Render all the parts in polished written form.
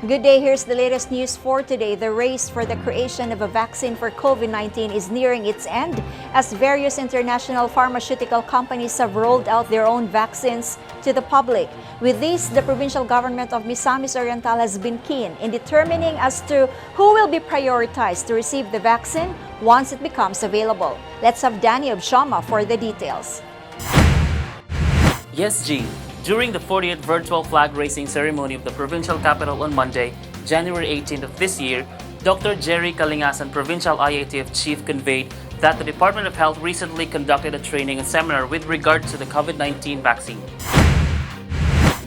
Good day. Here's the latest news for today. The race for the creation of a vaccine for COVID-19 is nearing its end as various international pharmaceutical companies have rolled out their own vaccines to the public. With this, the provincial government of Misamis Oriental has been keen in determining as to who will be prioritized to receive the vaccine once it becomes available. Let's have Danny Obshama for the details. Yes, Jean. During the 40th virtual flag raising ceremony of the provincial capital on Monday, January 18th of this year, Dr. Jerry Calingasan, Provincial IATF Chief, conveyed that the Department of Health recently conducted a training and seminar with regard to the COVID-19 vaccine.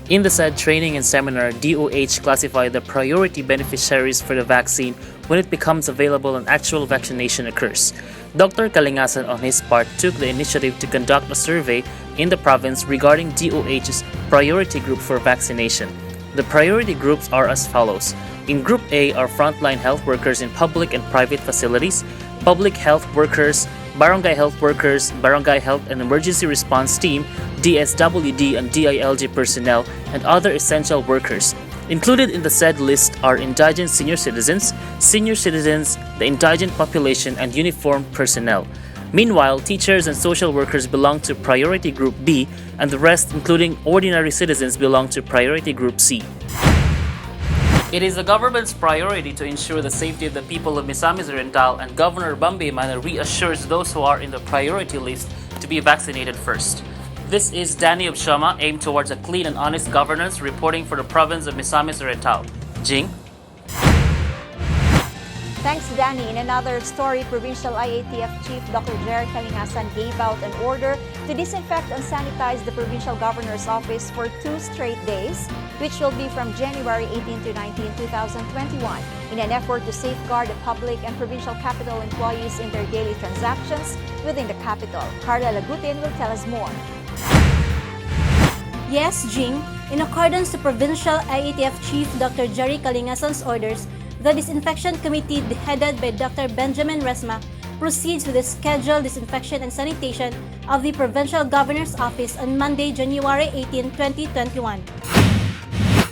In the said training and seminar, DOH classified the priority beneficiaries for the vaccine when it becomes available and actual vaccination occurs. Dr. Calingasan, on his part, took the initiative to conduct a survey in the province regarding DOH's priority group for vaccination. The priority groups are as follows. In Group A are frontline health workers in public and private facilities, public health workers, barangay health workers, barangay health and emergency response team, DSWD and DILG personnel, and other essential workers. Included in the said list are indigent senior citizens, the indigent population, and uniformed personnel. Meanwhile, teachers and social workers belong to Priority Group B, and the rest, including ordinary citizens, belong to Priority Group C. It is the government's priority to ensure the safety of the people of Misamis Oriental, and Governor Bambi Emano reassures those who are in the priority list to be vaccinated first. This is Danny Obshama, aimed towards a clean and honest governance, reporting for the province of Misamis Oriental. Jing? Thanks, Danny. In another story, Provincial IATF Chief Dr. Jerry Calingasan gave out an order to disinfect and sanitize the provincial governor's office for 2 straight days, which will be from January 18 to 19, 2021, in an effort to safeguard the public and provincial capital employees in their daily transactions within the capital. Carla Lagutin will tell us more. Yes, Jing. In accordance to Provincial IATF Chief Dr. Jerry Calingasan's orders, the Disinfection Committee, headed by Dr. Benjamin Resma, proceeds with the scheduled disinfection and sanitation of the Provincial Governor's Office on Monday, January 18, 2021.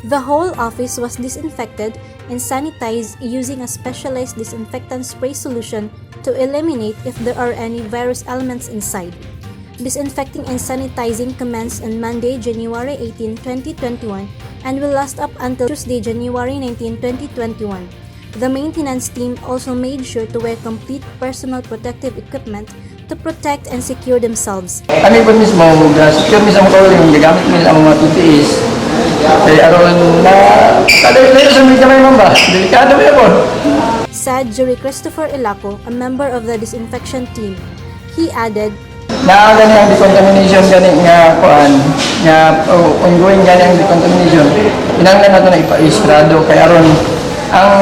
The whole office was disinfected and sanitized using a specialized disinfectant spray solution to eliminate if there are any virus elements inside. Disinfecting and sanitizing commenced on Monday, January 18, 2021 and will last up until Tuesday, January 19, 2021. The maintenance team also made sure to wear complete personal protective equipment to protect and secure themselves. Kami po mismo, secure mismo ko yung gagamit nila ang mga PPEs. Kaya aron na, kada sa mga kamay man ba? Delikado ba po? Said Jerry Christopher Elaco, a member of the disinfection team. He added, Naa gani ang decontamination gani nga kuan nga, oh, ongoing gani ang decontamination. Kinahanglan nato na ipa-isprado kay aron ang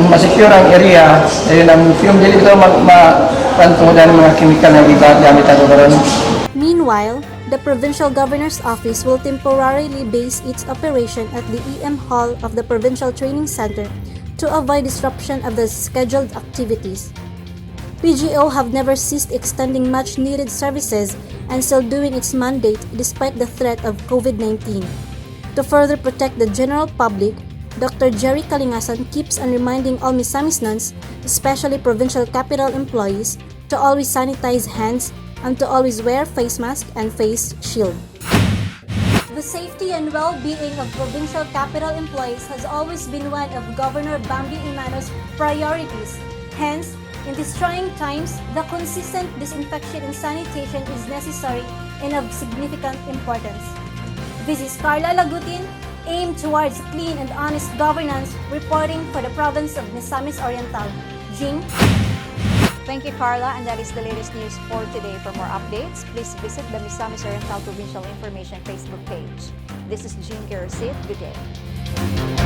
masecure ang area, ayun ang fume, dili ito mag ma kuan tungod ng mga chemical na iba gamit ato karon. Meanwhile, the provincial governor's office will temporarily base its operation at the EM Hall of the Provincial Training Center to avoid disruption of the scheduled activities. PGO have never ceased extending much needed services and still doing its mandate despite the threat of COVID-19. To further protect the general public, Dr. Jerry Calingasan keeps on reminding all Misamisnons, especially provincial capital employees, to always sanitize hands and to always wear face mask and face shield. The safety and well-being of provincial capital employees has always been one of Governor Bambi Emano's priorities. Hence, in these trying times, the consistent disinfection and sanitation is necessary and of significant importance. This is Carla Lagutin, aimed towards clean and honest governance, reporting for the province of Misamis Oriental. Jing? Thank you, Carla. And that is the latest news for today. For more updates, please visit the Misamis Oriental Provincial Information Facebook page. This is Jean Gerosit. Good day.